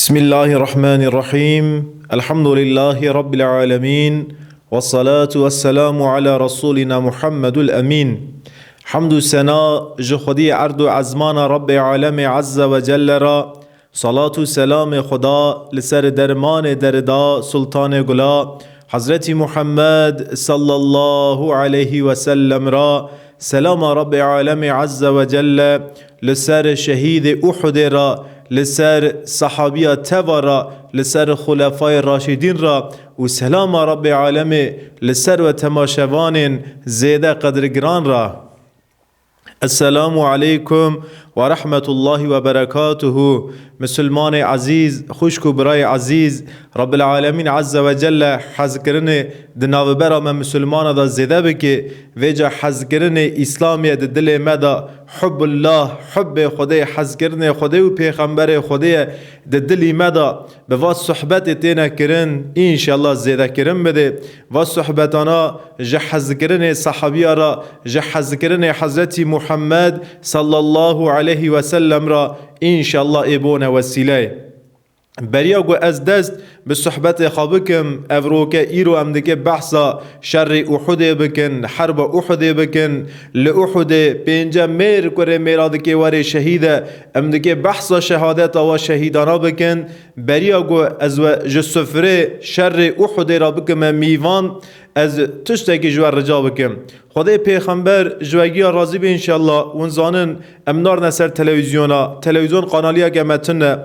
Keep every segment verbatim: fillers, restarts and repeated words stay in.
بسم الله الرحمن الرحيم. الحمد لله رب العالمين. والصلاة والسلام على رسولنا محمد الأمين. Hemd û sena ji Xwedî erd û ezmana Rabbê Alemê Azze ve Celle ra, salat û selamê Xweda li ser dermanê derda Sultanê Gula, Hezretî Muhammed sallallahu aleyhi ve sellem ra, selama Rabbê Alemê Azze ve Celle li ser şehîdê Uhudê ra, li ser sahabiya teva ra, li ser Xulefayê Raşidîn ra û selama Rabbê Alemê li ser we temaşevanên zêde qedrgiran ra. Esselamu aleykum ve rahmetullahi ve berekatuhu. Misilmanê ezîz, xwişk û birayê ezîz, Rabbil Alemîn Azze ve Celle hezkirinê di navbera me misilmana de zêde bike, vêca hezkirinê Îslamê di dilê me de, hubbullah, hubbê Xwedê, hezkirinê Xwedê û Pêxemberê Xwedê ye di dilî me de. Bi va sohbetê têne kirin, înşallah zêdekirin bidê. Va sohbetana ji hezkirinê sahabiya ra, ji hezkirinê Hezretî Muhammed sallallahu aleyhi ve sellem ra înşallah ê bone wesîleyê. Beriya ku ez dest bi sohbetê xwe bikim, ev roke îro em dike behsa şerê Uhudê bikin, herba Uhudê bikin. Li Uhudê pênce mêr kurê mêra dike werê şehîde, em dike behsa şehadeta wa şehîdana bikin. Beriya ku ez we ji sifrê şerê Uhudê re bikime mîvan, ez tiştekî ji we rica bikim. Xwedê Pêxember ji we giya razî be înşallah. Hûn zanin em narine ser televîzyona. Televîzyon kanaliyeke me tune.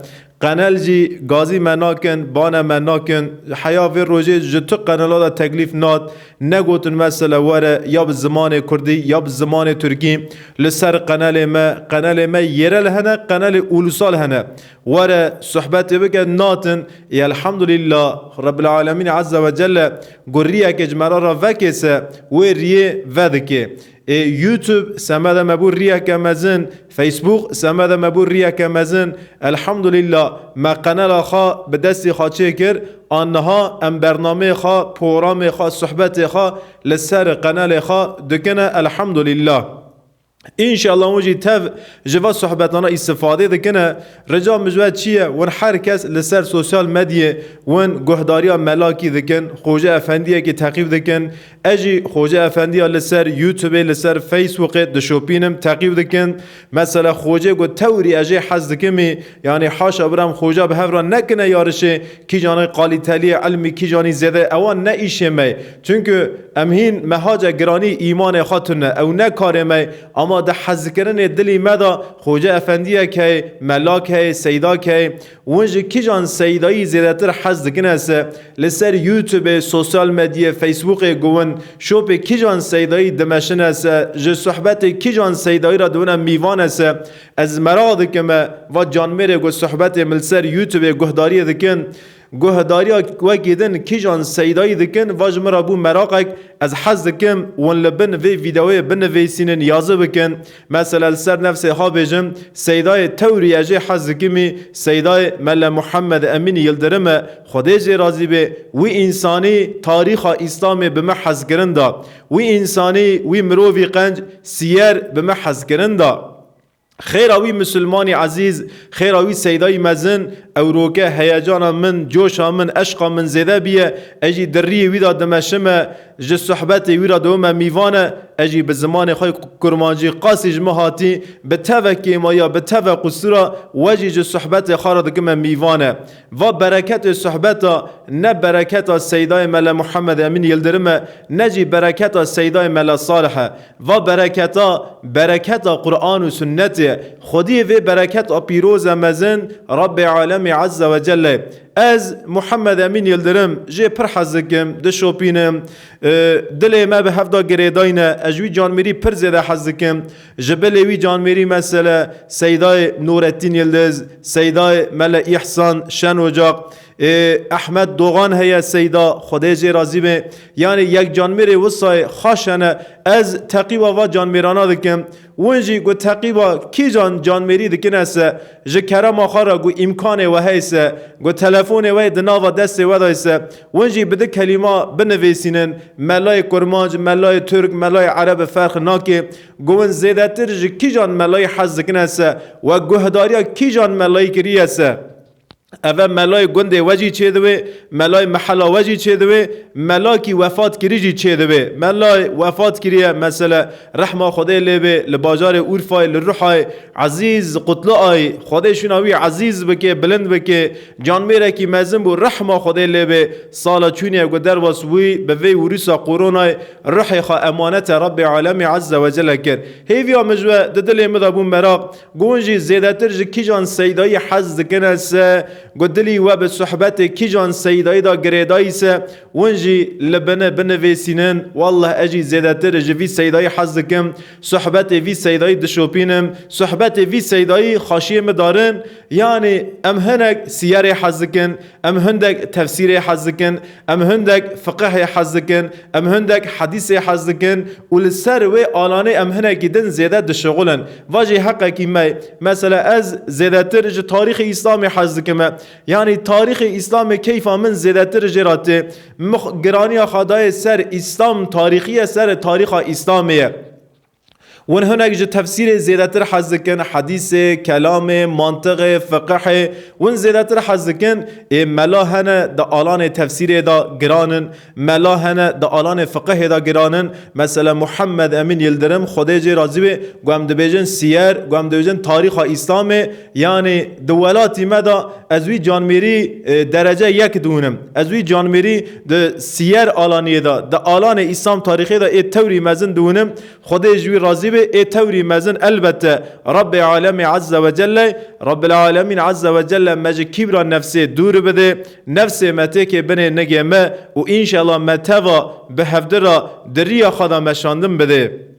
Qenel jî gazî me nakin, bane me nakin. Heya vê rojê ji tu qenala de teklîf nat. Negotin mesela were ya bi zimanê kurdî ya bi zimanê tirkî li ser qenelê me, qenelê me yerel hene, qenelê ulusal hene. Were sohbetê bike natin. Ê elhamdulillah, Rabbil Alemîn Azze ve Celle ku riyekê ji me re ra vekê se, wê riyê vedike. Ê YouTube semede me bû riyeke mezin, Facebook semede me bû riyeke mezin. Elhamdulillah, me qenela xwe bi destê xwe çêkir, a niha em bernameyê xwe, programê xwe, sohbetê xwe li ser qenelê xwe dikine, elhamdulillah. Înşallah hûn jî tev ji va sohbetana îstifadê dikine. Rica min ji we çi ye? Hûn her kes li ser sosyal medyê hûn guhdariya melakî dikin, Xoce Efendiyekî teqîb dikin. Ez jî Xoce Efendiya li ser YouTubeê, li ser Facebookê dişopînim, teqîb dikim. Mesela Xoce ku tewrî ez jê hez dikimî, yanî haşa biram Xoca bi hev re nekine yarişê, kîjanê qalîteliyê ilmî, kîjanî zêde, ewa ne îşê me ye. Çunku em hîn mehace giranî îmanê xwe tune, ew ne karê me ye. Ama di hezkirinê dilî me de Xoce Efendiyek heye, melak heye, seydak heye. Hûn ji kîjan seydayî zêdetir hez dikine se? Li ser YouTubeê, sosyal medyê, Facebookê ku hûn şopê kîjan seydayî dimeşine se, ji sohbetê kîjan seydayî re dibine mîvane se? Ez meraq dikime, va canmêrê ku sohbetê min li ser YouTubeê guhdariyê dikin, guhdariya wekî din kîjan seydayî dikin, va ji min re bû meraqek, ez hez dikim hûn li bin vê vîdeoyê binivîsînin, yazî bikin. Mesela li ser nefsê xwe bêjim, seydayê tewrî ez jê hez dikimî, seydayê Mele Muhammed Emîn Yildirim e, Xwedê jê razî bê, wî însanî tarîxa Îslamê bi me hezkirin da. Wî însanî, wî mirovî qenc siyer bi me hezkirin da. Xêra wî misilmanî ezîz, xêra wî seydayî mezin, ewroke heyecana min, coşa min, eşqa min zêde bîye, ez jî di riyê wî de dimeşime, ji sohbetê wî re dibime mîvan e, ez jî bi zimanê xwe kurmancî qasî ji min hatî, bi teve kêmaya, bi teve qusura, we jî ji sohbetê xwe re dikime mîvan e. Va bereketê sohbeta, ne bereketa seydayê Mele Muhammed Emîn Yildirim e, ne jî bereketa seydayê Mele Salih e. Va bereketa, bereketa Quran û Sunnetê ye. Xwediyê vê bereketa pîroz e mezin, Rabbê Alemê Azze ve Celle. Ez Muhammed Emîn Yildirim jê pir hez dikim, dişopînim, e, dilê me bi hev de girêdayî ne, ez ji wî canmêrî pir zêde hez dikim. Ji bilê wî canmêrî mesele Seydayê Nurettîn Yildiz, Seydayê Mele Îhsan Şenocaq, Ê, Ehmed Dogan heye seyda, Xwedê jê razî be. Yanî yek canmêrê wisayê xaş hene. Ez teqîba va canmêrana dikim. Win jî ku teqîba kîjan canmêrî dikine se, ji kerema xwe re ku îmkanê we heye se, ku telefonê we yê di nava destê we de se, win jî bi di kelîma binivîsînin, melayê kurmanc, melayê tirk, melayê ereb bi ferq nake, ku win zêdetir ji kîjan melayî hez dikine se, we guhdariya kîjan melayî kiriye se. Eve melayê gundê we jî çêdibe, melayê mehela we jî çêdibe, melakî wefat kirî jî çêdibe. Melayê wefat kiriye, mesele, rehma Xwedê lê be, li bajarê Urfayê, li Ruhayê, Ezîz Qutluayê, Xwedê şûna wî ezîz bike, bilind bike, canmêrekî mezin bû, rehma Xwedê lê be, sala çûniye ku derbas bûyî, bi vê wîrusa koronayê ruhê xwe emanete Rebbê Alemî Azze ve Celle kir. Hêviya min ji we di dilê min de bû meraq, Got jî zêdetir ji kîjan seydayî hez dikine se, got dilî we bi sohbetê kîjan seydayî de girêdayî se, win jî li bini binivêsînin, wallah ez jî zêdetir ji vî seydayî hez dikim, sohbetê vî seydayî dişopînim, sohbetê vî seydayî xaşiyê min darin, yanî em hinek siyerê hez dikin, Em hindek tefsîrê hez dikin, em hindek fiqihê hez dikin, em hindek hedîsê hez dikin û li ser wê alanê em hinekî din zêde dişixulin. Va jî heqekî me ye. Mesela ez zêdetir ji tarîxê Îslamê hez dikime. Yanî tarîxê Îslamê keyfa min zêdetir jê re tê. Min xwe giraniya xwe dayê ser Îslam tarîxî ye, ser tarîxa Îslamê ye. Win hinek ji tefsîrê zêdetir hez dikin, hedîsê, kelamê, mantiqê, fiqihê, win zêdetir hez dikin. Ê mela hene di alanê tefsîrê de giran in, mela hene di alanê fiqihê de giran in. Mesela Muhammed Emîn Yildirim, Xwedê jê razî be, ku em dibêjin siyer, ku em dibêjin tarîxa Îslamê, yanî di welatî me de ez wî canmêrî, e, derece yek diwînim. Ez wî canmêrî di siyer alaniyê de, di alanê Îslam tarîxê de ê tewrî mezin diwînim. Xwedê ji wî razî be, ê tewrî mezin elbette Rebbê Alemî Azze ve Celle, Rebbil Alemîn Azze ve Celle me ji kîbra nefsê dûr bide, nefsê me têkê binê nigê me û înşallah me teva bi hevdi re di riya xwe de meşandin bide.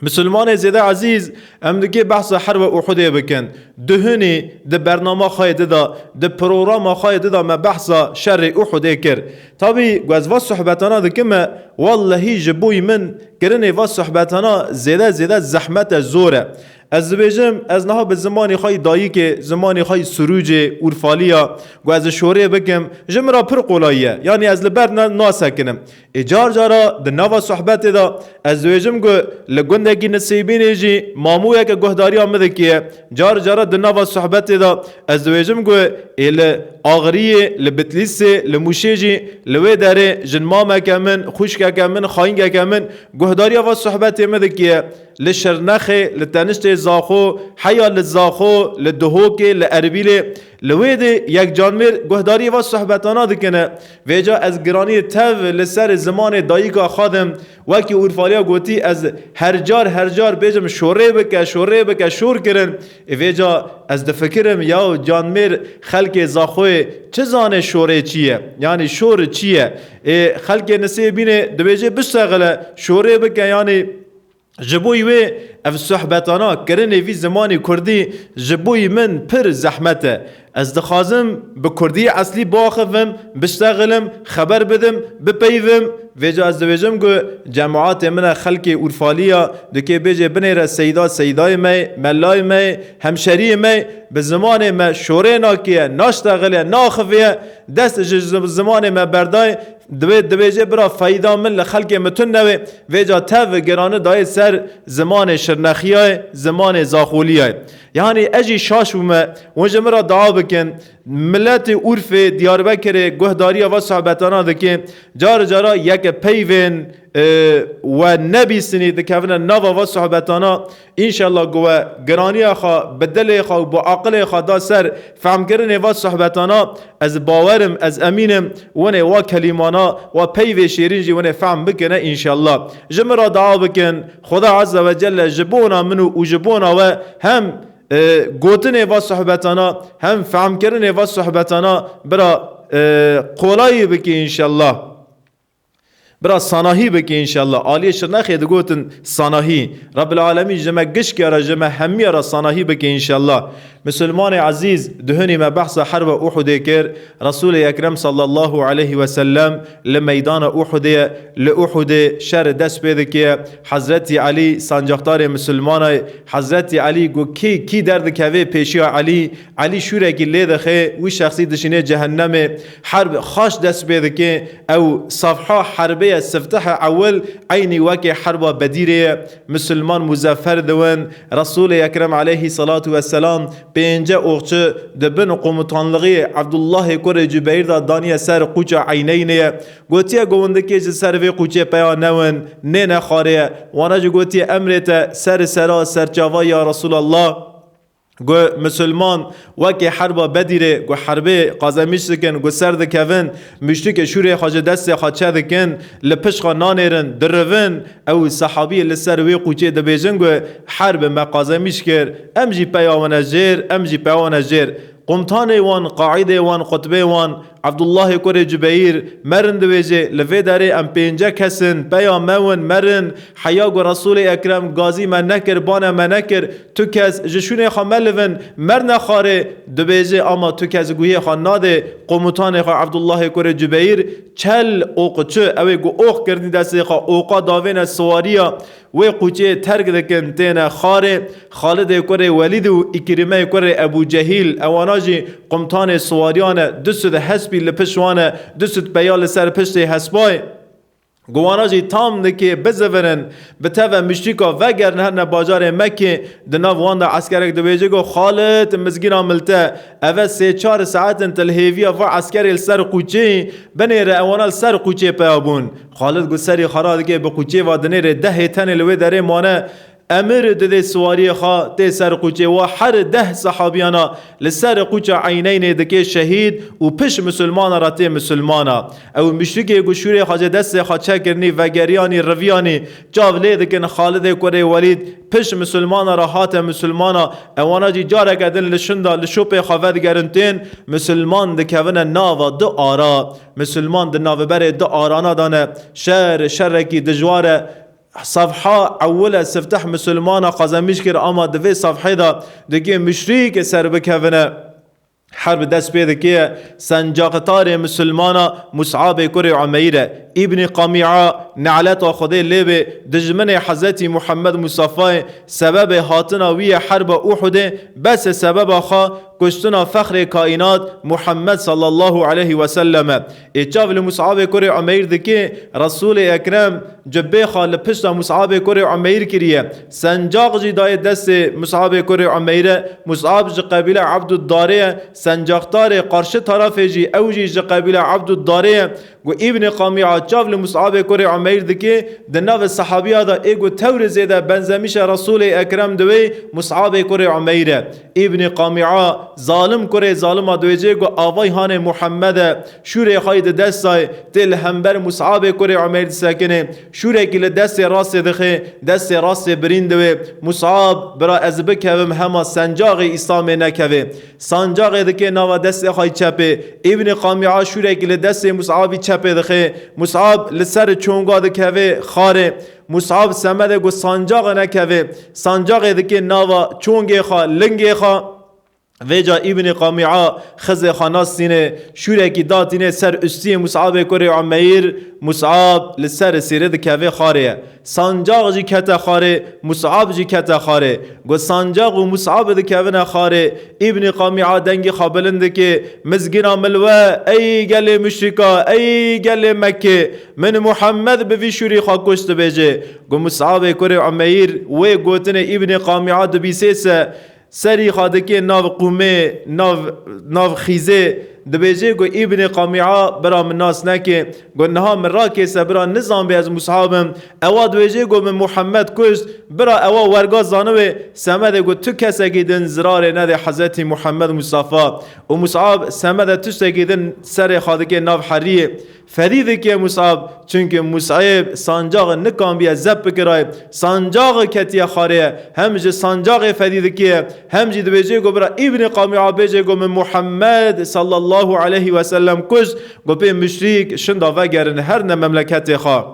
Misilmanê zêde ezîz, em dikê behsa herba Uhudê bikin. Duhunî di bernama xwe yê dida, di programa xwe yê dida me behsa şerê Uhudê kir. Tabî ku ez va sohbetana dikime, wellehî ji bo min kirinê va sohbetana zêde zêde zehmet e, zor e. Ez dibêjim, ez niha bi zimanê xwe yî dayikê, zimanê xwe yî Sirûcê, Urfaliya, ku ez şorê bikim, ji min re pir qolayî ye. Yanî ez li ber ne, nasekinim. Ê car cara di nava sohbetê de ez dibêjim ku li gundekî Nisêbînê jî mamoyeke guhdariya min dikiye. Car cara di nava sohbetê de ez dibêjim ku ê li Axiriyê, li Bitlîsê, li Mûşê jî li wê derê jinmameke min, xwişkeke min, xayîngeke min guhdariya va sohbetê min dikiye. Li Şirnexê, li Teniştê Zaxo, heya li Zaxo, li Duhokê, li Erbîlê, li wê de yek canmêr guhdariyê va sohbetana dikine. Vêca ez giraniyê tev li ser zimanê dayika xwe dim. Wekî Urfaliya gotî, ez her car, her car bêjim, "Şorê bike, şorê bike", şor kirin. Ê vêca ez difikirim, ya canmêr xelkê Zaxoyê çi zane şorê çi ye? Yanî şor çi ye? Ê xelkê Nisêbînê dibêje, "Biştexile, şorê bike", yanî Ji bo wê ev sohbetana kirinê vî zimanê kurdî ji bo min pir zehmet e. Ez dixwazim bi kurdî eslî biaxivim, biştexilim, xeber bidim, bipeyivim. Vêca ez dibêjim ku cemaatê min e, xelkê Urfaliya, dikê bêjê binêre seyda, seydayê me, melayê me, hemşeriyê me, bi zimanê me şorê nakiye, naştexiliye, naxiviye, dest ji zi-, zimanê me berdayê, Divê, dibêje bira feyda min li xelkê min tune wê, vêca tev girani dayê ser zimanê Şirnexiyayê, zimanê Zaxoliyayê. Yanî ez jî şaş bûme, hûn ji min re dua bikin. Miletê Urfê, Diyarbekirê guhdariya va sohbetana dike. Car cara yeke peyvên, e, we nebîstinî dikevine nava va sohbetana. Înşallah ku we giraniya xwe bi dilê xwe û bi aqilê xwe da ser fehmkirinê va sohbetana, ez bawer im, ez emîn im, winê wa kelîmana, wa peyvê şêrîn jî winê fehm bikine înşallah. Ji min re dua bikin, Xuda Azze ve Celle ji bona min û, û ji bona we hem, e, gotinê va sohbetana, hem fehmkirinê va sohbetana bira, e, qolayî bike înşallah. Bira sanahî bike înşallah. Aliyê Şirnexê digotin sanahî. Rabbil Alemîn ji me gişkê re, ji me hemiya re sanahî bike înşallah. Misilmanê ezîz, duhunî me behsa herba Uhudê kir. Resûlê Ekrem sallallahu aleyhi ve sellem li meydana Uhudê ye. Li Uhudê şer dest pê dike. Hezretî Elî, sancaktarê misilmanay, Hezretî Elî got, kî, kî derdikeve pêşiya Elî, Elî şûrekî lê dixe, wî şexsî dişîne cehennemê. Herb xaş dest pê dike, ew safha herbê ye, siftehe ewil, eynî wekê herba Bedîrê ye. Misilman muzeffer diwin, Resûlê Ekrem aleyhî salatu vesselam pênce oxçi di bin komutanlixî Ebdullahê kurê Cubeyr de daniye ser qûça Eyneynê ye. Gotiye, ku hûn dikê ji ser vê qûçê peya newin, nêne xarê ye. Wana jî gotiye, emrê te ser sera serçava ya Resulallah. Ku misilman wekê herba Bedîrê, ku herbê qazemîş dikin, ku ser dikevin, muşrikê şûrê xwe ji destê xwe çe dikin, li pişt xwe nanêrin, dirivin, ew sehabiyê li ser wê qûçê dibêjin ku herb me qazemîş kir, em jî peya wan e jêr, em jî peya wan e jêr. Qumtanê wan, qaîdê wan, qutbê wan, Ebdullahê kurê Cubeyr, merin dibêje, li vê derê em pênce kes in, peya me win, merin, heya ku Resûlê Ekrem gazî me nekir, bane me nekir, tu kes ji şûnê xwe melivin, merne xarê, dibêje, ama tu kes guhiyê xwe nadê, komutanê xwe Ebdullahê kurê Cubeyr, çel oqçi, ew ê ku ox kirdî destê xwe, oqa davêne siwariya, wê qûçê terk dikin, têne xarê. Xalidê kurê Welîd û Îkrîmeyê kurê Ebû Cehîl, ewana jî qumtanê siwariyan e, du sed hespî li pişt wan e, du sed peya li ser piştê hespa ye. Ku wana jî tam dikê bizivirin, bi teve muşrîka vegerin herne bajarê Mekkê, di nav wan de eskerek dibêje ku Xalid mizgîna milte, eve sê çar saet in tu li hêviya va eskerê li ser qûçê, binêre ewana li ser qûçê peya bûn. Xalid ku serî xwe radike bi qûçê ve dinêre dehê tenê li wê derê mane, emir dide siwariyê xwe tê ser qûçê, wa her deh sehabiyana li ser qûça Eyneynê dike şehîd û pişt misilmana re tê misilmana. Ew muşrikê ku şûrê xwe ji destê xwe çekirinî, vegeriyanî, riviyanî, çav lê dikin Xalidê kurê Welîd, pişt misilmana re hate misilmana, ewana jî careke din li şinda li şopê xwe vedigerin tên, misilman dikevine nava du ara. Misilman di naviberê du arana de ne. Şer, şerekî dijwar e. Safha ewil e, sifteh misilmana qazemîş kir, ama di vê safhê de dikê muşrîk ser bikevine. Herb dest pê dike, sencaqtarê misilmana Mus'abê kurê Umeyr e. Îbnî Qamî'a, neleta Xwedê lê bê, dijminê Hezretî Muhammed Mustafayê, sebebê hatina wî ye herba Uhudê, bes e sebeba xwe kuştina fexrê kaînat Muhammed sallallahu aleyhi ve sellem e. Ê çav li Mus'abê kurê Umeyr dikê, Resûlê Ekrem cibê xwe li pişta Mus'abê kurê Umeyr kiriye. Sencaq jî dayê destê Mus'abê kurê Umeyre. Mus'ab ji qebîla Ebduddarê ye. Sencaqtarê qarşî tarafê jî, ew jî ji qebîla Ebduddarê ye. Ku Îbnî Qamî'a çav li Mus'abê kurê Umeyr dike, di navê sehabiya de ê ku tewrê zêde benzemîşe Resûlê Ekrem diwê, Mus'abê kurê Umeyr e. Îbnî Qamî'a, zalim kurê zalima dibêje ku avay hanê Muhammed e, şûrê xwe yî di destayê, tê li hember Mus'abê kurê Umeyr disekine, şûrekî li destê rastê dixe, destê rastê birîn diwê. Mus'ab, bira ez bikevim hema sencaxê Îslamê nekevê. Sancaxê dikê nava destê xwe yî çepê. Îbnî Qamî'a şûrekî li destê Mus'abî çepê dixe. Mus'ab li ser çonga dikeve xarê. Mus'ab semedê ku sancaxê nekeve. Sancaxê dikê nava çongê xwe, lingê xwe. Vêca Îbnî Qamî'a xizê xwe nastîne, şûrekî datîne ser ustiyê Mus'abê kurê Umeyr. Mus'ab li ser sîrê dikeve xarê ye. Sancax jî kete xarê, Mus'ab jî kete xarê. Ku sancax û Mus'ab dikevine xarê, Îbnî Qamî'a dengî xwe bilind dike, mizgîna milwe, ey gelê muşrîka, ey gelê Mekkê, min Muhammed bi vî şûrî xwe kuşt dibêje. Ku Mus'abê kurê Umeyr wê gotinê Îbnî Qamî'a dibîsê se, serî xwe dikê nav qûmê, nav, nav xîzê, dibêje ku Îbnî Qamî'a bira min nas neke, ku niha min rakêse bira nizanbê ez Mus'ab im, ewa dibêje ku min Muhammed kuşt, bira ewa werga zanibe, semedê ku tu kesekî din zirarê nede Hezretî Muhammed Mustafa. Û Mus'ab semede tiştekî din serê xwe dikê nav heriyê. Fedî dike Mus'ab, çunke Mus'ab sancaxê nikanbiye zep bikirayê. Sancaxê ketiye xarê ye. Hem ji sancaxê fedî dike, hem jî dibêje ku bira Îbnî Qamî'a bêje ku min Muhammed sallallahu aleyhi ve sellem kuşt, ku pê muşrîk şinda vegerin herne memleketê xwe.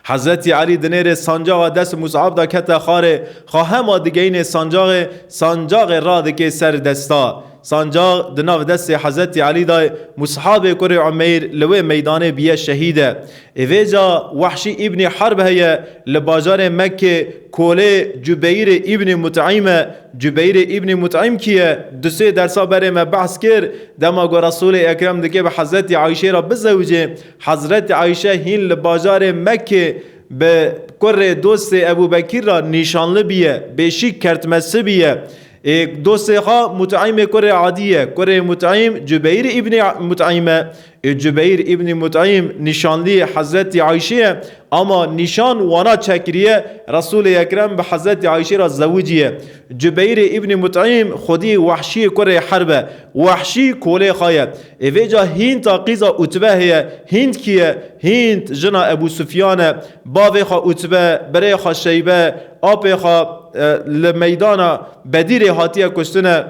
Hezretî Elî dinêrê sancaxa dest Mus'ab de kete xarê, xwe hema digeyînê sancaxê, sancaxê radike ser desta. Sancax di nav destê Hezretî Elî de, Mus'abê kurê Umeyr li wê meydanê biye şehîd e. Ê vêca Wehşî Îbnî Herb heye, li bajarê Mekkê kolê Cubeyrê Îbnî Mut'îm e. Cubeyrê Îbnî Mut'îm kî ye? Du sê dersa berê me behs kir, dema ku Resûlê Ekrem dike bi Hezretî Ayşê re bizewicê, Hezretî Ayşe hîn li bajarê Mekkê bi kurê dostê Ebû Bekîr re nîşanli bîye, bêşîk kertmesi bîye. Ê dostê xwe Mut'îmê kurê Adî ye. Kurê Mut'îm Cubeyr îbnî Mut'îm e. Ê Cubeyr îbnî Mut'îm nîşanlî Hezretî Ayşê ye. Ama nîşan wana çekiriye, Resûlê Ekrem bi Hezretî Ayşê re zewicî ye. Cubeyr îbnî Mut'îm xwedî Wehşî kurê Herb e. Wehşî kolê xwe ye. Ê vêca Hînd a qîza Utbe heye. Hînd kî ye? Hînd jina Ebû Sufyan e. Bavê xwe Utbe, birê xwe Şeybe, apê xwe, e, li meydana Bedîrê hatiye kuştine.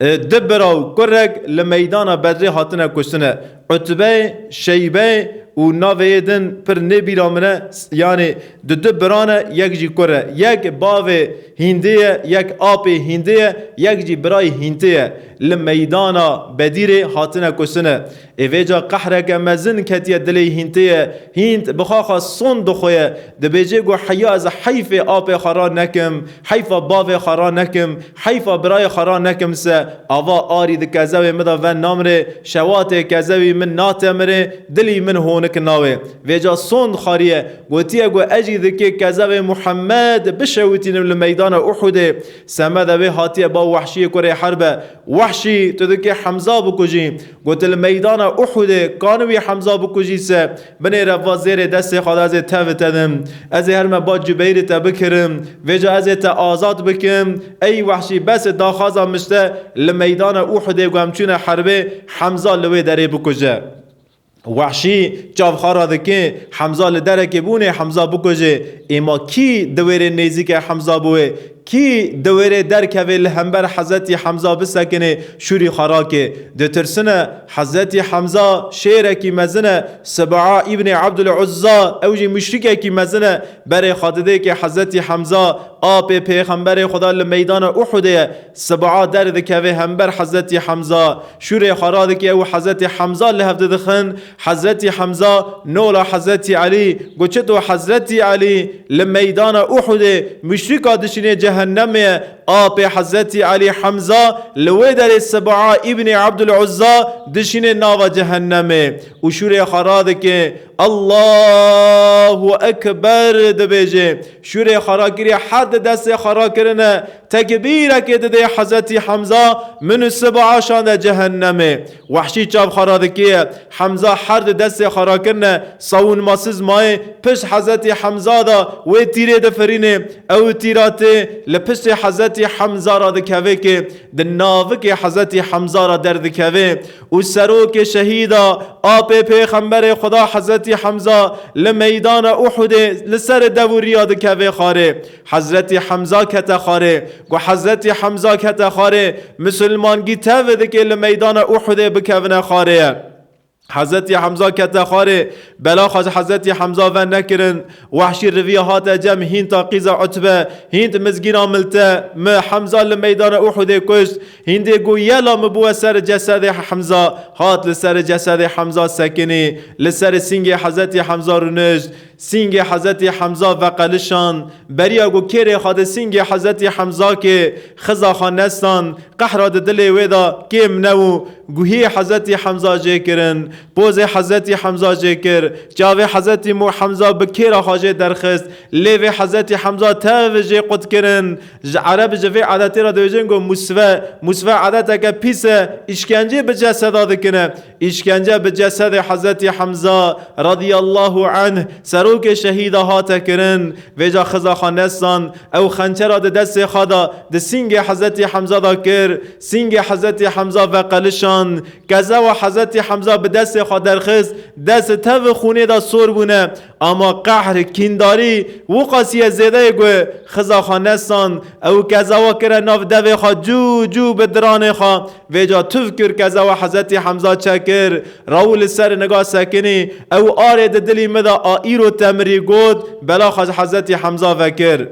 E, du bira û kurek li meydana Bedrê hatine kuştine. Utbe, Şeybe û navê yê din pir nê bîra min e, s-, yanî di du birane, yek jî kur e. Yek bavê Hîndê ye, yek apê Hîndê ye, yek jî birayê Hîndê ye. Li meydana Bedîrê hatine kuştine. Ê vêca qehreke mezin ketiye dilê Hîntê ye. Hînt bi xwe xwe son dixwe ye. Dibêje ku heya ez heyfê apê xwe ra nekim, heyfa bavê xwe ra nekim, heyfa birayê xwe ra nekim se, ava arî di kezewê min de ve namrê, şewatê kezewî min natemirê, dilî min honik nawê. Vêca son dixwariye, gotiye ku ez jî dikê kezewê Muhammed bişewitînim li meydana Uhudê. Semede wê hatiye ba Wehşiyê kurê Herbe. Wehşî, tu dikê Hemza bikujî. Gote li meydana Uhudê, kanî wî Hemza bikujî se, binêre va zêrê destê xwe de ez ê tevê te dim. Ez ê herme ba Cubeyrê te bikirim. Vêca ez ê te azad bikim. Ey Wehşî, bes e daxwaza min ji te, li meydana Uhudê ku em çûne herbê, Hemza li wê derê bikuje. Wehşî çav xwe radike, Hemza li derekê bûnê Hemza bikuje. Êma kî di wêrê nêzîke Hemza bûye? Kî di wêrê derkeve li hember Hezretî Hemza bisekine, şûrî xwe rake? Ditirsine Hezretî Hemza şêrekî mezin e, Sib'a îbnê Abdul Uzza, ew jî muşrikekî mezin e, berê xwe didê ke Hezretî Hemza, apê Pêxemberê Xweda li meydana Uhudê ye. Sib'a derdikeve hember Hezretî Hemza. Şûrê xwe radike û Hezretî Hemza li hev didixin. Hezretî Hemza nola Hezretî Elî, got, çito Hezretî Elî li meydana Uhudê muşrika dişînê cehennemê ye. Apê Hezretî Elî Hemza li wê derê Sib'a îbnê Abdul Uzza dişînê nava cehennemê. Û şûrê xwe radike, Allahu Ekber dibêje. Şûrê xwe rakiriye, her di destê xwe rakirine, tekbîrekê didê Hezretî Hemza, min û Sib'a şande cehennemê. Wehşî çav xwe radike, Hemza her di destê xwe rakirine, savunmasiz mayê, pişt Hezretî Hemza de wê tîrê difirînê, ew tîra tê li piştê Hezretî Hemza re dikeve ke di navikê Hezretî Hemza re derdikeve û serokê şehîda, apê Pêxemberê Xweda Hezretî Hemza li meydana Uhudê li ser dev û riya dikeve xwarê. Hezretî Hemza kete xwarê. Ku Hezretî Hemza kete xwarê, misilmangî tev dike li meydana Uhudê bikevine xwarê. Hezretî Hemza kete xwarê, bela xwe ji Hezretî Hemza ve nekirin. Wehşî riviya hate cem Hînta qîza Utbe. Hînt mizgîna milte, mi Hemza li meydana Uhudê kuşt. Hîndê got, yela mi bûwe ser cesedê Hemza. Hat li ser cesedê Hemza sekinî. Li ser sîngê Hezretî Hemza rûnişt. Sîngê Hezretî Hemza veqelişan. Beriya ku kêrê xwe di sîngê Hezretî Hemza ke, xiza xwe nestan, qehra di dilê wê de kêm nebû, guhiyê Hezretî Hemza jê kirin, pozê Hezretî Hemza jê kir, çavê Hezretî Mo-, Hemza bi kêra xwe jê derxist, lêvê Hezretî Hemza tev jê qut kirin. Ji Ereb ji vê edetê re dibêjin ku musve, musve edeteke pîs e, îşkencê bi ceseda dikine. Îşkence bi cesedê Hezretî Hemza radiyallahu anh, serokê şehîda hate kirin. Vêca xiza xwe nestan, ew xençera di destê xwe de di sîngê Hezretî Hemza de kir. Sîngê Hezretî Hemza veqelişan. Kezewa Hezretî Hemza bi destê xwe derxist. Dest tev xûnê de sor bûne. Ama qehr, kîndarî, wiqasiye zêde ye ku xiza xwe nestan. Ew kezewa kire nav devê xwe cû cû bi diranê xwe. Vêca tuv kir kezewa Hezretî Hemza çekir, rawû li ser niga sekinî, ew arê di dilî min de a îro te mirî got, bela xwe ji Hezretî Hemza vekir.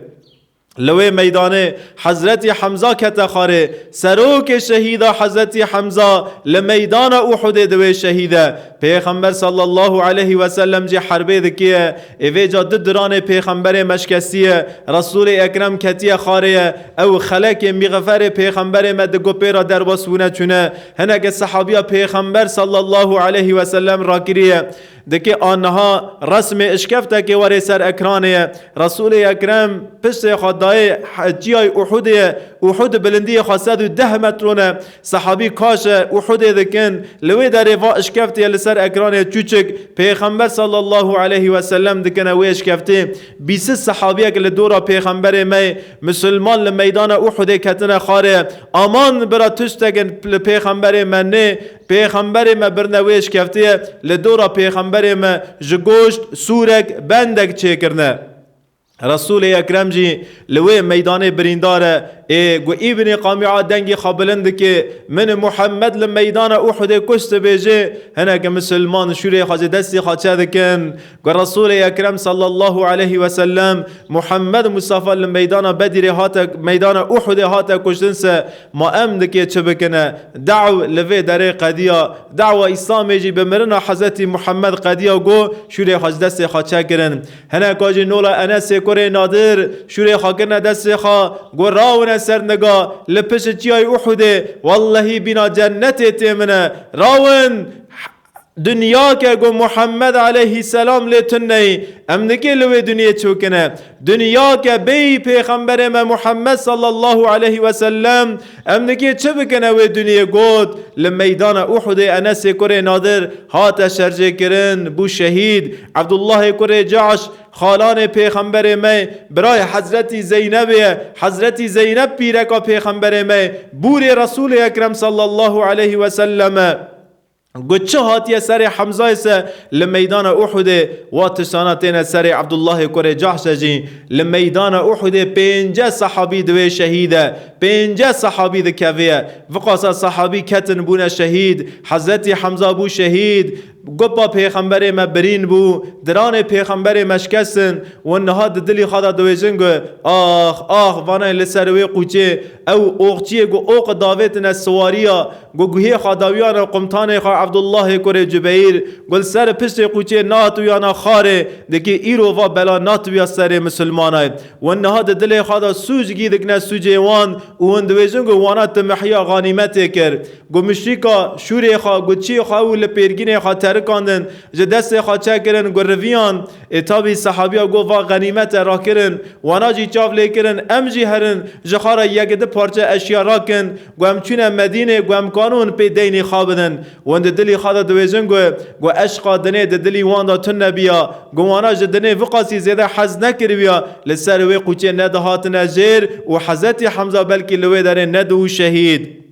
Li wê meydanê Hezretî Hemza kete xwarê, serokê şehîda Hezretî Hemza li meydana Uhudê di wê şehîd e. Pêxember sallallahu aleyhi ve sellem jî herbê dikiye. Ê vêca du diranê pêxemberê me şikestiye. Resûlê Ekrem ketiye xwarê ye. Ew xelekê mîxeferê pêxemberê me di gopê re derbas bûne çûne. Hineke sehabiya pêxember sallallahu aleyhi ve sellem rakiriye. Dike aniha resmê işkeftekê werê ser ekranê ye. Resûlê Ekrem piştê xwe dayê he-, çiyayê Uhudê ye. Uhud bilindiyê xwe sed û deh metron e. Sehabî kaş e, Uhudê dikin. Li wê derê va işkeftê li ser ekranê çûçik Pêxember sallallahu aleyhi ve sellem dikine wê işkeftê. Bîsî sehabiyek li dora Pêxemberê me, misilman li meydana Uhudê ketine xarê. Aman bira tiştek li Pêxemberê me nê, Pêxemberê me birine wê işkeftê ye, li dora Pêxemberê me ji goşt sûrek, bendek çêkirine. Resûlê Ekrem jî li wê meydanê birîndar e. Ê, ku Îbnî Qamî'a dengê xwe bilind dike, min Muhammed li meydana Uhudê kuşt dibêje, hinek misilman şûrê xwe ji destê xwe çe dikin. Ku Resûlê Ekrem sallallahu aleyhi ve sellem Muhammed Mustafa li meydana Bedirê hate, meydana Uhudê hate kuştin se, ma em dikê çi bikine? Daw li vê derê qediya, dawa Îslamê jî bi mirina Hezretî Muhammed qediya, ku şûrê xwe ji destê xwe çekirin. Hineka jî nola Enesê kurê Nadir, şûrê xwe kirine destê xwe, got, rawine ser niga, li pişt çiyayê Uhudê, wellehî bîna cennetê tê min e. Rawin, dinya ke, got, Muhammed aleyhisselam lê tune ye, em nikê li wê dinyê çûkine. Dinya ke bêyî Pêxemberê me Muhammed sallallahu aleyhi ve sellem, em nikê çi bikine wê dinyê? Got, li meydana Uhudê Enesê kurê Nadir hate şerjê kirin, bû şehîd. Abdullahê kurê Cahş, xalanê Pêxemberê me, birayê Hezretî Zeynebê ye. Hezretî Zeyneb pîreka Pêxemberê me, bûrê Resûlê Ekrem sallallahu aleyhi ve sellem e. Got, çi hatiye serê Hemzayê se li meydana Uhudê, wa tiştana têne serê Abdullahê kurê Cahşe jî. Li meydana Uhudê pênce sehabî divê şehîd e, pênce sehabî dikevê ye. Viqasa sehabî ketin bûne şehîd. Hezretî Hemza bû şehîd. Gupa Pêxemberê me birîn bû, diranê Pêxemberê me şikestin, û niha di dilî xwe de dibêjin ku, ax, ax, vanayê li ser wê qûçê, ew oxçiyê ku oq davêtine siwariya, ku guhê xwe dawiyana qumtanê xwe Abdullahê kurê Cubeyr, ku li ser piştê qûçê nehatûyana xarê, dikê îro va bela natibiya serê misilmanay. Û niha di dilê xwe de sûc gî dikine sûcê wan û hûn dibêjin ku wana tu mehiya xanîmetê kir. Got, muşrîka şûrê xwe, got, çiyê xwe û li pêrgînê xwe terikandin, ji destê xwe çekirin, got, riviyan. Ê, tabî sehabiya got, va xenîmet e, rakirin, wana jî çav lê kirin, em jî herin, ji xwe re yek di parçe eşya rakin, got, em çûne Medînê, got, em kanûn pê deynî xwe bidin. Wan di dilî xwe de dibêjin, got, got, eşqa dinê di dilî wan de tune biya, got, wana ji dinê viqasî zêde hez nekiribiya, li ser wê qûçê nedihatine jêr û Hezretî Hemza belkî li wê derê nedibû şehîd.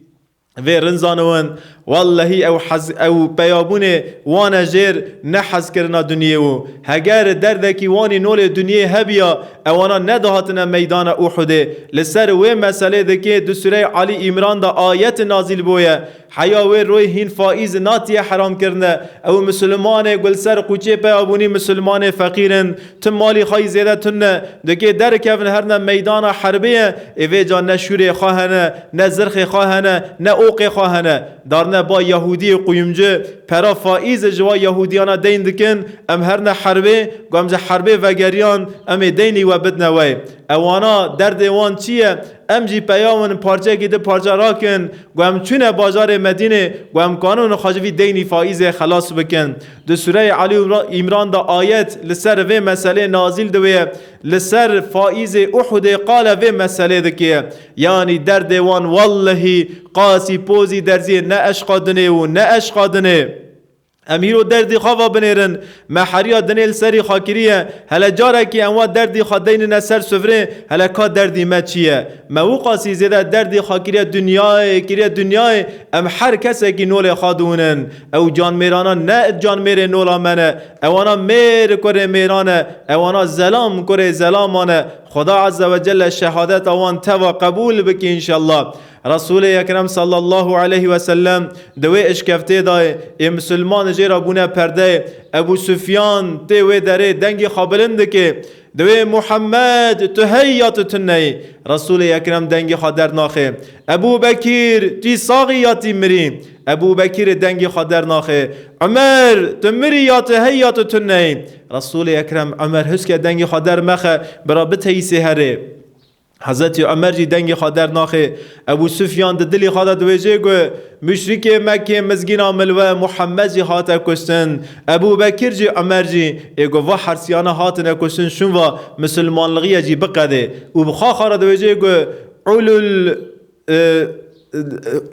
Vê rinzanowin, wellehî ew hez-, ew peyabûnê wane jêr ne hezkirina dinyê û heger derdekî wanî nolê dinyê hebiya, ewana nedihatine meydana Uhudê. Li ser wê meselê dikê di Sûreyê Alî Îmran de ayet nazîl bûye. Heya wê royê hîn faîz natiye heram kirine. Ew misilmanê ku li ser qûçê peyabûnî misilmanê feqîr in. Tim malî xwe yî zêde tune, dikê derkevin herine meydana herbê ye, ê vêca ne şûrê xwe hene, ne zirxê xwe hene, ne oqê xwe hene. Darine ba Yahûdiyê quyumcu, pera faîz ji wa Yahûdiyana deyn dikin, em herine herbê, ku em ji herbê vegeriyan, em ê deynî we bidine we. Ewana derdê wan çi ye? Em jî peyawin parçekî di parça rakin, ku em çûne bajarê Medînê, ku em kanûn xwe ji vî deynî faîzê xelas bikin. Di Sûreyê Alî Îmra-, Îmran de ayet li ser vê meselê nazîl dibe, li ser faîzê Uhudê qale vê meselê dike. Yanî derdê wan wellehî qasî pozî derziyê ne eşqa dinê û ne eşqa dinê. Em hîro derdî xwe va binêrin, me heriya dinê li serî xwe kiriye, hele carekî em wa derdî xwe deynine ser sufrê, hele ka derdî me çi ye? Me wiqasî zêde derdî xwe kiriye dinyayê, kiriye dinyayê, em her kesekî nolê xwe diwinin. Ew canmêrana ne canmêrê nola me ne, ewana mêr kurê mêran e, ewana zelam kurê zelaman e. Xuda Azze ve Celle şehadeta wan teva qebûl bike înşallah. Resûlê Ekrem sallallahu aleyhi ve sellem di wê işkeftê de ê misilman jê re bûne perdeyê. Ebû Sufyan tê wê derê dengê xwe bilind dike. Divê Muhammed, tu hey ya tu tune yî. Resûlê Ekrem dengê xwe dernaxe. Ebû Bekîr, tu sax î ya tu mirî? Ebû Bekîrê dengê xwe dernaxe. Umer, tu mirî ya tu hey ya tu tune yî? Resûlê Ekrem, Umer, huske dengê xwe dermexe, bira biteyîsê herê. Hezretî Umer jî dengê xwe dernaxe. Ebû Sufyan di dilî xwe de dibêje ku, muşrikê Mekkê mizgîna min li we Muhammed jî hate kuştin. Ebû Bekir jî, Umer jî, ê ku va hersiyana hatine kuştin, şûn va misilmanlixiyê jî biqede. Û bi xwe xwe re dibêje ku, Ulul, e,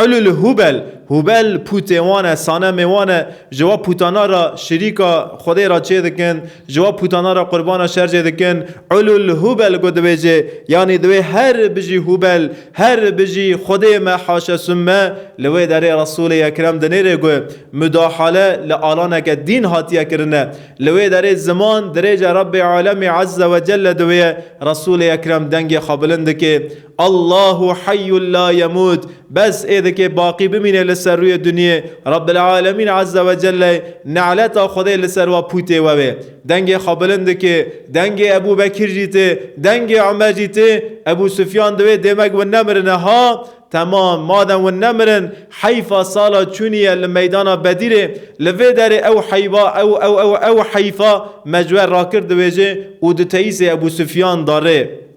Ulul Hubel, Hubel pûtê wan e, sanemê wan e, ji wa pûtana re şirîka Xwedê re çê dikin, ji wa pûtana re qurbana şer çê dikin. Ulul Hubel ku dibêje, yanî divê her bijî Hubel, her bijî Xwedê me haşe summe, li wê derê Resûlê Ekrem dinêre ku mudahale li alaneke dîn hatiye kirine. Li wê derê ziman dirêje Rebbê Alemî Azze ve Celle diwêye, Resûlê Ekrem dengê xwe bilind dike. Allahu hayyul la yemut. Bes ê dike baqî bimîne li ser rûyê dinyê. Rabbil Alemîn Azze ve Celle, neleta Xwedê li ser wa pûtê we bê. Dengê xwe bilind dike. Dengê Ebû Bekir jî tê. Dengê Omer jî tê. Ebû Sufyan divê dê me ku nemirine ha. Temam, madem win nemirin, heyfa sala çûnî ye li meydana Bedîrê, li vê derê ew heyba, ew, ew, ew, ew heyfa me ji we rakir dibêje û di teyîsê Ebû Sufyan da rê.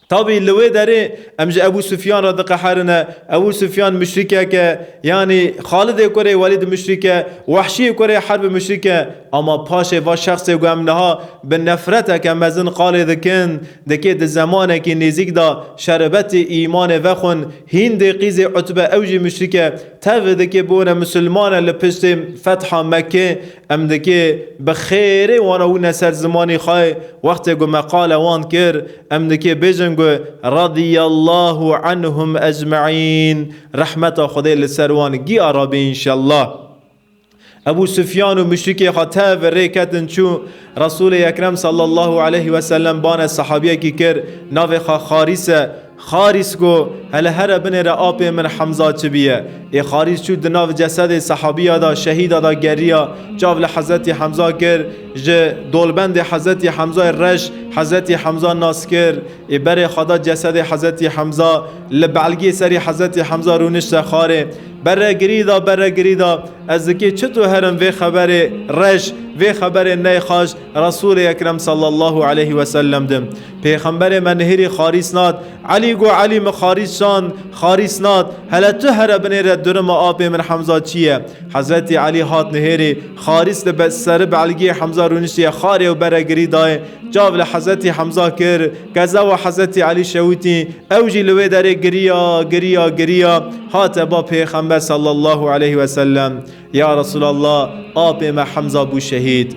Tabî li wê derê em ji Ebû Sufyan re diqeherine. Ebû Sufyan muşrikek e, yanî Xalidê kurê Welîd muşrik e, Wehşiyê kurê Herb muşrik e. Ama paşê va şexsê ku em niha bi nefreteke mezin qalê dikin, dikê di zemanekî nêzîk de şerbetê îmanê vexwin, Hîndê qîzê Utbe ew jî muşrik e, tev dikê bibûne misilman e li piştê fetha Mekkê, em dikê bi xêrê wana wîne ser zimanî xwe, wextê ku me qalê wan kir, em dikê bêjin ku radiyallahu anhum ecmaîn, rehmeta Xwedê li ser wan giya rabî înşellah. Ebû Sufyan û muşrikê xwe tev rê ketin çû. Resûlê Ekrem sallallahu aleyhi ve sellem bane sahabiyekî kir, navê xwe Xarîs e. Xarîs got, hele here binêre apê min Hemza çi bîye. Ê Xarîs çû di nav cesedê sahabiya da, şehîda da geriya, çav li Hezretî Hemza kir, ji dolbendê Hezretî Hemzayê reş Hezretî Hemza nas kir. Ê berê xwe da cesedê Hezretî Hemza, li belgiyê serî Hezretî Hemza rûnişte xwarê. Bere girî da, bere girî da, ez dikê çito herim vê xeberê reş, vê xeberê neyxaş, Resûlê Ekrem sallallahu aleyhi ve sellem dim. Pêxemberê me nihêrî Xarîs nat, Elî got, Elî min Xarîs şand, Xarîs nat, hele tu here binêre durima apê min Hemza çi ye? Hezretî Elî hat nihêrî, Xarîs li be-, seri belgiyê Hemza rûniştiye xwarê û bere girî dayê, çav li Hezretî Hemza kir, kezewa Hezretî Elî şewitî, ew jî li wê derê giriya, giriya, giriya, hate ba Pêxember sallallahu aleyhi ve sellem, ya Resulallah, apê me Hemza bû şehîd.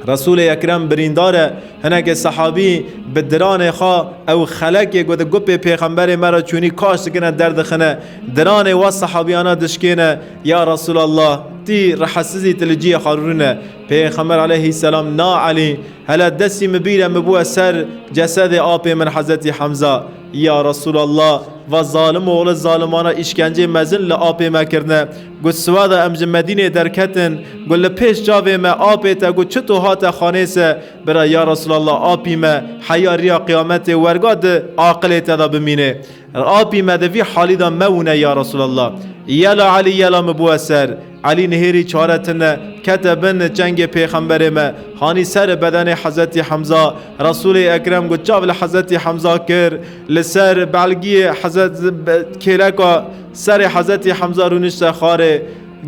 Resûlê Ekrem birîndar e, hinekê sehabî bi diranê xwe ew xelekê ku di gupê Pêxemberê me re çûnî kaş dikine derdixine, diranê wa sehabiyana dişkêne, ya Resulallah, tî rehetsizî tu li ciyê xwe rûne. Pêxember aleyhisselam na Elî, hele destî min bîre min bûye ser cesedê apê min Hezretî Hemza. Ya Resulallah, va zalim oğlu zalimana îşkencê mezin li apê me kirine. Got, siwada em ji Medînê derketin, got, li pêş çavê me apê te, got, çito hate xanê se, bira ya Resulallah, apî me heya riya qiyametê werga di aqilê te de bimîne. Apî me di vî halî de mewûne ya Resulallah. Yela Elî yela min bûye ser. Elî nihêrî çare tine, kete bin çengê Pêxemberê me, hanî ser bedenê Hezretî Hemza. Resûlê Ekrem got, çav li Hezretî Hemza kir, li ser belgiyê Hezret-, be-, kêleka serê Hezretî Hemza rûnişte xwarê.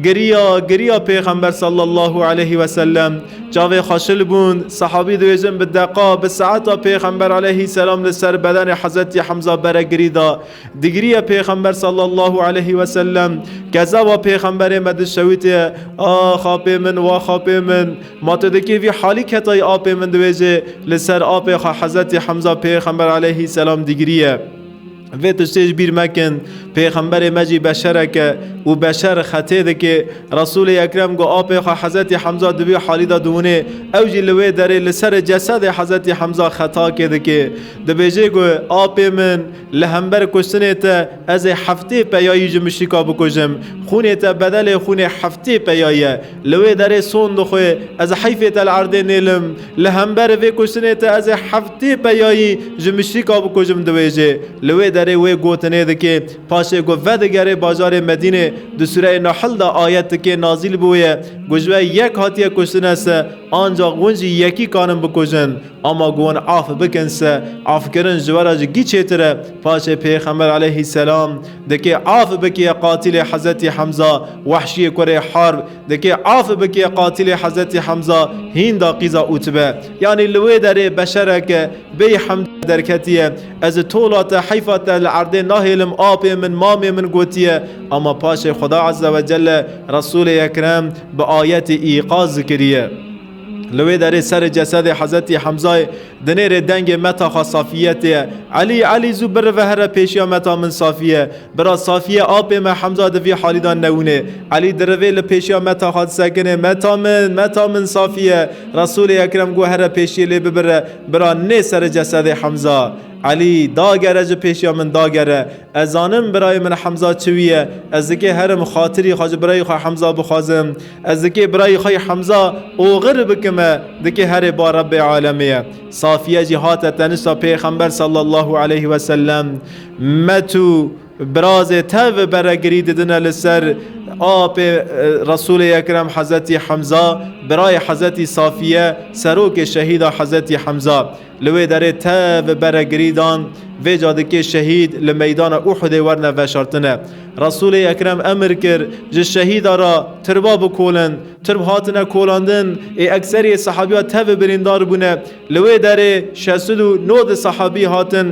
Giriya, giriya Pêxember sallallahu aleyhi ve sellem. Çavê xwe şil bûn, sehabî dibêjin bi deqa, bi saeta Pêxember aleyhisselam li ser bedenê Hezretî Hemza bere girî da. Digiriye Pêxember sallallahu aleyhi ve sellem, kezewa Pêxemberê me dişewitiye, ax apê min, wax apê min, ma tu dikê vî halî ketayî apê min dibêje, li ser apê xwe Hezretî Hemza Pêxember aleyhisselam digiriye. Vê tiştê ji bîr mekin, Pêxemberê me jî beşerek e û beşer xetê dike. Resûlê Ekrem got, apê xwe Hezretî Hemza di vî halî de diwinê, ew jî li wê derê li serê cesedê Hezretî Hemza xetakê dike. Dibêje got, apê min, li hember kuştinê te ez ê heftê peyayî ji muşrika bikujim. Xûnê te bedelê xûnê heftê peyayî ye. Li wê derê son dixwe, ez heyfê te li erdê nêlim. Li hember vê kuştinê te ez ê heftê peyayî ji muşrika bikujim, dibêje. Li wê derê wê gotinê dike. Paşê ku vedigere bajarê Medînê, di Sûreyê Nahl de ayet dike nazîl bûye. Ku ji we yek hatiye kuştine se, Ancak hûn jî yekî kanin bikujin, ama ku hûn af bikin se, afkirin ji we re ji gî çêtir e. Paşê Pêxember aleyhisselam dikê af bikiye qatilê Hezretî Hemza, Wehşiyê kurê Harb, dikê af bikiye qatilê Hezretî Hemza, Hînda qîza Utbe. Yanî li wê derê beşereke bêyî hemd derketiye. Ez tola te, heyfa te li erdê nahêlim, apê min, mamê min gotiye. Ama paşê Xuda Azze ve Celle Resulê Ekrem bi ayetê îqaz kiriye. Li wê derê serê cesedê Hezretî Hemzayê dinêrê dengê meta xwe Safiye tê. Elî, Elî, zû birive here pêşiya meta min Safiye. Bira Safiye, apê me Hemza di vî halî de newûnê. Elî dirivê li pêşiya meta xwe disekine. Meta min, meta min Safiye. Resulê Ekrem got here pêşiyê lê bibire. Bira nê serê cesedê Hemza. Elî, dagere ji pêşiya min, dagere. Ez zanim birayê min Hemza çi wî ye. Ez dikê herim xatirî xwe ji birayê xwe Hemza bixwazim. Ez dikê birayê xwe Hemza oxir bikime. Dikê herê ba Rebbê alemê ye. Safiye jî hate tenişta Pêxember sallallahu aleyhi ve sellem. Met û birazê tev beregirî didine li ser apê, e, Resulê Ekrem Hezretî Hemza, birayê Hezretî Safiye, serokê şehîda Hezretî Hemza. Li wê derê tev beregirî dan, vêca dikê şehîd li meydana Uhudê werne veşartine. Resulê Ekrem emir kir, ji şehîda re tirba bikolin, tirb hatine kolandin, ê ekseriyê sehabiya tev birîndar bûne. Li wê derê şeş sed û nod sehabî hatin.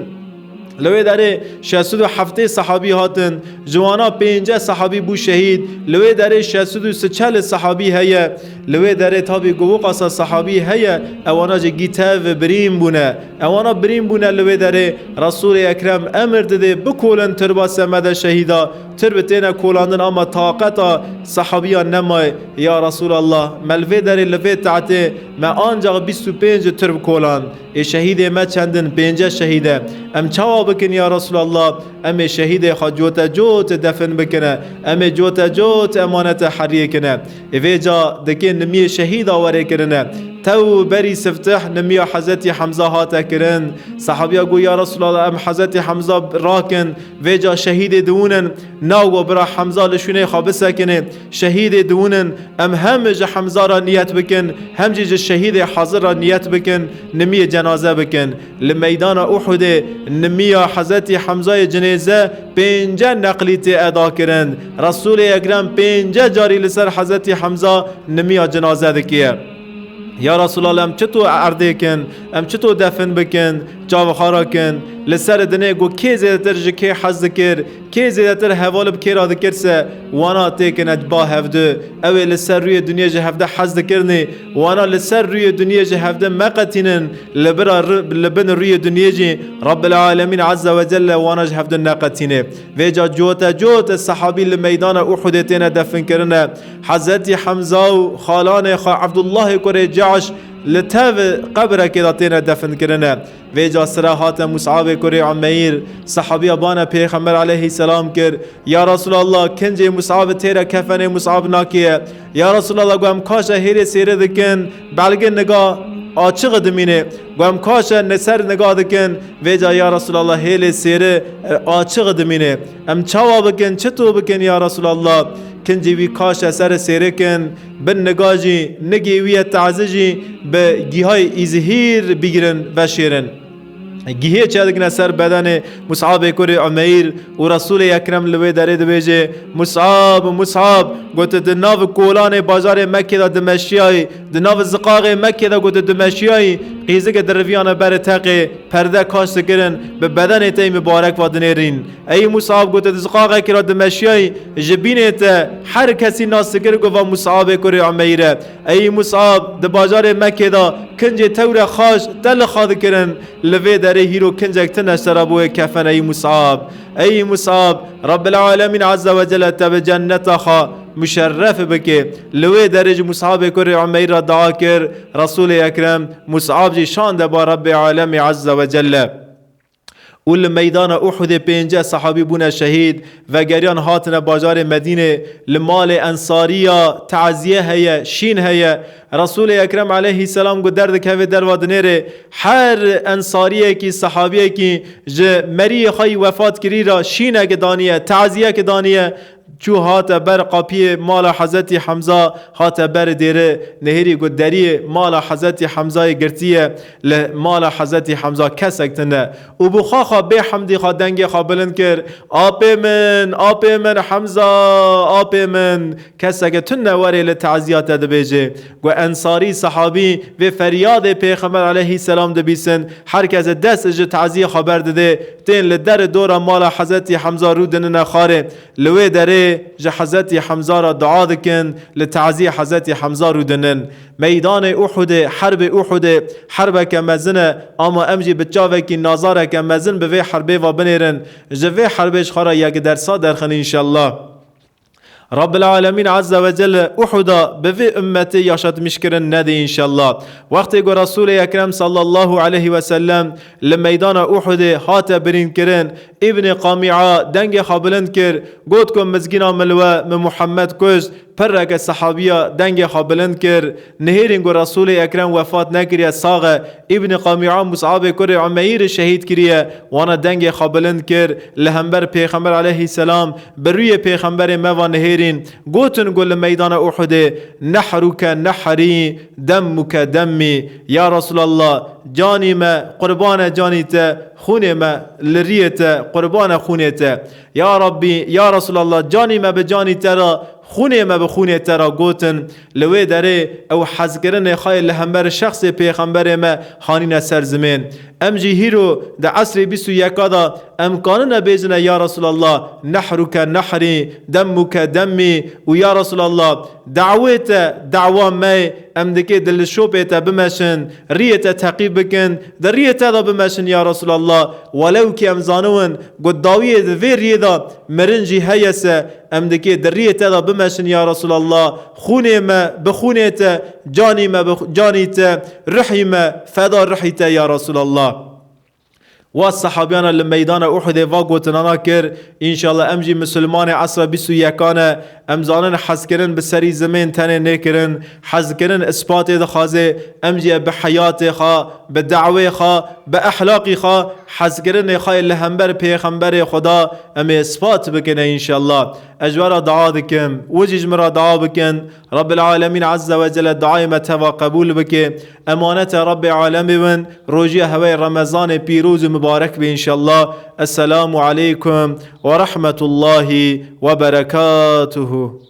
Li wê derê şeş sed û heftê sehabî hatin, ji wana pênceh sehabî bû şehîd, li wê derê şeş sed û sî çel sehabî heye. Li wê derê tabî ku wiqasa sehabî heye, ewana jî gî tev birîn bûne. Ewana birîn bûne li wê derê Resulê Ekrem emir didê bikolin tirba semede şehîda, tirb têne kolandin ama taqeta sehabiyan nemaye. Ya Resulallah, me li vê derê li vê tehtê me ancak bîst û pênc tirb koland. Ê şehîdê me çendin, pênce şehîd e. Em çawa bikin ya Resulallah? Em ê şehîdê xwe cote cot defin bikine. Em ê cote cot emanete heriyê kine. Ê vêca dikê nimiyê şehîda were kirine. Tew berî siftih nimiya Hezretî Hemza hate kirin. Sahabiya got, ya Resulallah, em Hezretî Hemza rakin, vêca şehîdê diwûnin. Nago bira Hemza li şûnê xwe bisekinê. Şehîdê diwûnin, em hem ji Hemza re niyet bikin, hem jî ji şehîdê hazir re niyet bikin, nimiyê cenaze bikin. Li meydana Uhudê nimiya Hezretî Hemzayê cinêze pênce neqlî tê eda kirin. Resulê Ekrem pênce carî li ser Hezretî Hemza nimiya cenaze dikiye. Ya Resulallah, em çito erdê kin, em çito defin bikin, çavixara kin, li ser dinê ku kê zêdetir ji kê hez dikir, kê zêdetir heval bi kê re dikir se, wana têkine ba hevdu. Ew ê li ser rûyê dinyê ji hevde hez dikirnê, wana li ser rûyê dinyê ji hevde meqetînin, li bira ri-, li bin rûyê dinyê jî Rabbil Alemîn Azze ve Celle wana ji hevdu neqetînê. Vêca cote cote sehabî li meydana Uhudê têne defin kirine. Hezretî Hemza û xalanê xwe Evdullahê kurê Cehş li tev qebrekê de têne defin kirine. Vêca sira hate Mus'abê kurê Umeyr, sehabiya bane Pêxember aleyhisselam kir, ya Resulallah, kincê Mus'ab têre kefenê Mus'ab nakeye. Ya Resulallah, got, em kaşe hêlê sêre dikin, belgê niga açiq dimîne. Got, em kaşe ne ser niga dikin, vêca ya Resulallah hêlê sêre, e, açiq dimîne. Em çawa bikin, çito bikin ya Resulallah? Kincê wî kaşe ser sêre kin, bin niga jî, nigê wî ye taze jî bi gîhayê îzhîr bigirin, veşêrin. Gihê çêdikine ser bedenê Mus'abê kurê Umeyr û Resulê Ekrem li wê derê dibêje, Mus'ab, Mus'ab, gote, di nav kolanê bajarê Mekkê de dimeşiyayî, di nav ziqaxê Mekkê de, gote, dimeşiyayî, qîzike diriviyane berê teqê, perde kaş dikirin, bi bedenê te yî mibarek ve dinêrîn. Ey Mus'ab, gote, di ziqaxekî re dimeşiyayî, ji bînê te her kesî nas dikir, got, va Mus'abê kurê Umeyr e. Ey Mus'ab, di bajarê Mekkê de kincê tewre xaş te li xwe dikirin, li vê derê hîro kincek tune ji te re boye kefen, ey Mus'ab. Ey Mus'ab, Rabbil Alemîn Azze ve Celle te bi cenneta xwe muşerref bike. Li wê derê ji Mus'abê kurê Umeyr re dua kir, Resulê Ekrem Mus'ab jî şande ba Rebbê Alemî Azze ve Celle. Û li meydana Uhudê pênceh sehabî bûne şehîd, vegeriyan hatine bajarê Medînê, li malê ensariya taziye heye, şîn heye. Resulê Ekrem aleyhisselam ku derdikeve derva dinêrê, her ensariyekî, sehabiyekî ji meriyê xwe yî wefat kirî re şînek daniye, taziyek daniye. Çû hate ber qapiyê mala Hezretî Hemza, hate ber dêre, nihêrî got, deriyê mala Hezretî Hemzayê girtiye, li mala Hezretî Hemza kesek tune. Û bi xwe xwe bê hemdî xwe dengê xwe bilind kir, "Apê min, apê min Hemza, apê min." Keseke tune werê li teziya te dibêje. Got, ensarî, sehabî vê feryadê Pêxember aleyhisselam dibîsin, her kes dest ji teziyê xwe berdide, tên li derê dora mala Hezretî Hemza rû dinine xarê. Li wê derê ji Hezretî Hemza re dua dikin, li teziyê Hezretî Hemza rû dinin. Meydanê Uhudê, herbê Uhudê, herbeke mezin e, ama em jî bi çavekî nazareke mezin bi vê herbê ve binêrin. Ji vê herbê ji xwe re yek dersa derxin înşellah. Rabbil Alemîn Azze ve Celle Uhuda bi vê ummetê yaşatmişkirin nedê înşellah. Wextê ku Resûlê Ekrem sallallahu aleyhi ve sellem li meydana Uhudê hate birînkirin, Îbnê Qamî'a dengê xwe bilind kir, got ku mizgîna min li we, min Muhammed kuşt, pirreke sehabiya dengê xwe bilind kir, nihêrîn ku Resûlê Ekrem wefat nekiriye, sax e, Îbnê Qamî'a Mus'abê kurê Umeyrî şehîd kiriye, wana dengê xwe bilind kir, li hember Pêxember aleyhisselam, bi rûyê Pêxemberê me va nihêrîn, gotin ku li meydana Uhudê, "Nehruke nehrî, demmuke demmî." Ya Resulallah, canî me qurbane canî te, xûnê me li riyê te, qurbane xûnê te. Ya Rabbî, ya Resulallah, canî me bi canî te re, xûnê me bi xûnê te re gotin. Li wê derê ew hezkirinê xwe yê li hember şexsê Pêxemberê me hanîne ser zimên. Em jî hîro di esrê bîst û yeka de em kanine bêjine, ya Resulallah, nehruke nehrî, demmuke demmî û ya Resulallah, dawê te dawa me ye, em dikê dilişopê te bimeşin, riyê te teqîb bikin, di riyê te de bimeşin ya Resulallah. Welew kî em zaniwin ku dawiyê di vê riyê de mirin jî heye se, em dikê di riyê te de bimeşin ya Resulallah. Xûnê me bi xûnê te, canî me bi xu-, canî te, ruhî me feda ruhî te ya Resulallah. Wa sehabiyana li meydana Uhudê va gotinana kir, înşallah em jî misilmanê esra bîst û yekan e, em zanin hezkirin bi serî zimên tenê nêkirin, hezkirin ispatê dixwaze, em jî bi heyatê xwe, bi dawê xwe, bi ehlaqî xwe, hezkirinê xwe yê li hember Pêxemberê Xweda em ê ispat bikine înşallah. Ez ji we re dua dikim, we jî ji min re dua bikin. Rabbil Alemîn Azze ve Celle duayê me teva qebûl bike. Emanete Rabbê Alemê bin, rojiya hewayê Remezanê pîroz û mibarek be înşallah. Esselamu aleykum ve rahmetullahi ve berekatuhu.